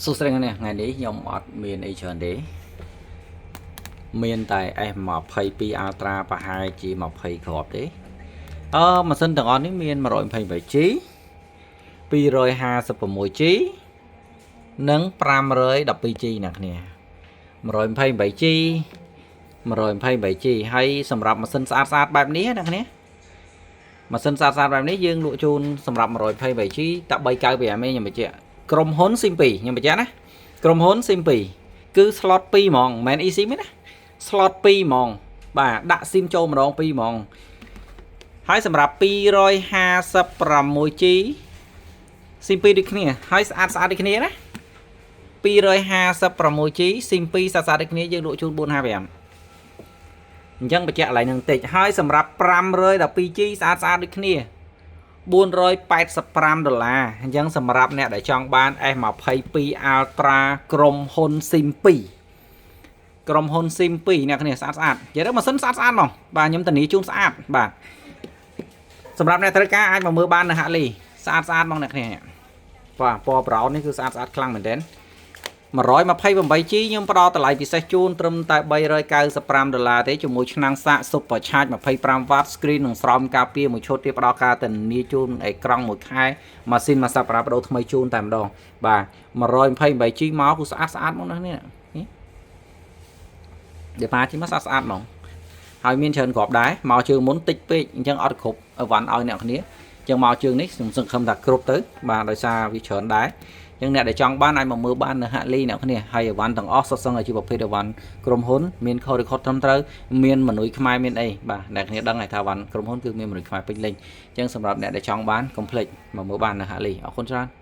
សួស្តីអ្នកថ្ងៃនេះខ្ញុំអត់មានអីច្រើនទេមានតែ S22 Ultra ប្រហែលជា20គ្រាប់ទេអឺម៉ាស៊ីនទាំងអស់នេះមាន 128G 256G និង 512G អ្នកគ្នា 128G 128G ហើយសម្រាប់ម៉ាស៊ីនស្អាតស្អាតបែបនេះណាអ្នកគ្នាម៉ាស៊ីនស្អាតស្អាតបែបនេះយើងលក់ជូនសម្រាប់ 128G តែ395ឯងខ្ញុំបញ្ជាក់ក្រុមហ៊ុន SIM 2ខ្ញុំបញ្ជាក់ណាក្រុមហ៊ុន SIM 2គឺ slot 2ហ្មងមិនមែន eSIM ទេណា slot 2ហ្មងបាទដាក់ SIM ចូលម្ដង2ហ្មងហើយសម្រាប់ 256G SIM 2ដូចគ្នាហើយស្អាតស្អាតដូចគ្នាណា 256G SIM 2ស្អាតស្អាតដូចគ្នាយើងលក់ជូន455អញ្ចឹងបញ្ជាក់កន្លែងហ្នឹងតិចហើយសម្រាប់ 512G ស្អាតស្អាតដូចគ្នា485ដុល្លារអញ្ចឹងសម្រាប់អ្នកដែលចង់បាន S22 Ultra ក្រុមហ៊ុន SIM 2ក្រុមហ៊ុន SIM 2អ្នកគ្នាស្អាតស្អាតនិយាយទៅម៉ាស៊ីនស្អាតស្អាតហ្មងបាទខ្ញុំធានាជូនស្អាតបាទសម្រាប់អ្នកត្រូវការអាចមកមើលបាននៅហាក់លីស្អាតស្អាតហ្មងអ្នកគ្នាបាទពណ៌ brown នេះគឺស្អាតស្អាតខ្លាំងមែនទែន 128G ខ្ញុំផ្ដល់តម្លៃពិសេសជូនត្រឹមតែ395ដុល្លារទេជាមួយឆ្នាំងសាក Super Charge 25W screen និងស្រោមការពារមួយឈុតទៀតផ្ដល់ការធានាជូនអេក្រង់មួយខែម៉ាស៊ីនមួយសប្តាហ៍បដូរថ្មីជូនតែម្ដងបាទ 128G មកគឺស្អាតស្អាតមកណាស់នេះនេះដែលប៉ាជិះមកស្អាតស្អាតហ្មងហើយមានច្រើនគ្រាប់ដែរមកជើងមុនតិចពេកអញ្ចឹងអត់គ្រប់អីវ៉ាន់ឲ្យអ្នកគ្នាអញ្ចឹងមកជើងនេះខ្ញុំសង្ឃឹមថាគ្រប់ទៅបាទដោយសារវាច្រើនដែរអញ្ចឹងអ្នកដែលចង់បានអាចមកមើលបាននៅហាក់លីអ្នកគ្នាហើយអីវ៉ាន់ទាំងអស់សុទ្ធសឹងតែជាប្រភេទអីវ៉ាន់ក្រុមហ៊ុនមានខុសឬខុសត្រឹមត្រូវមានមនុស្សខ្មែរមានអីបាទអ្នកគ្នាដឹងហើយថាអីវ៉ាន់ក្រុមហ៊ុនគឺមានមនុស្សខ្មែរពេញលេញអញ្ចឹងសម្រាប់អ្នកដែលចង់បានកុំភ្លេចមកមើលបាននៅហាក់លីអរគុណច្រើន។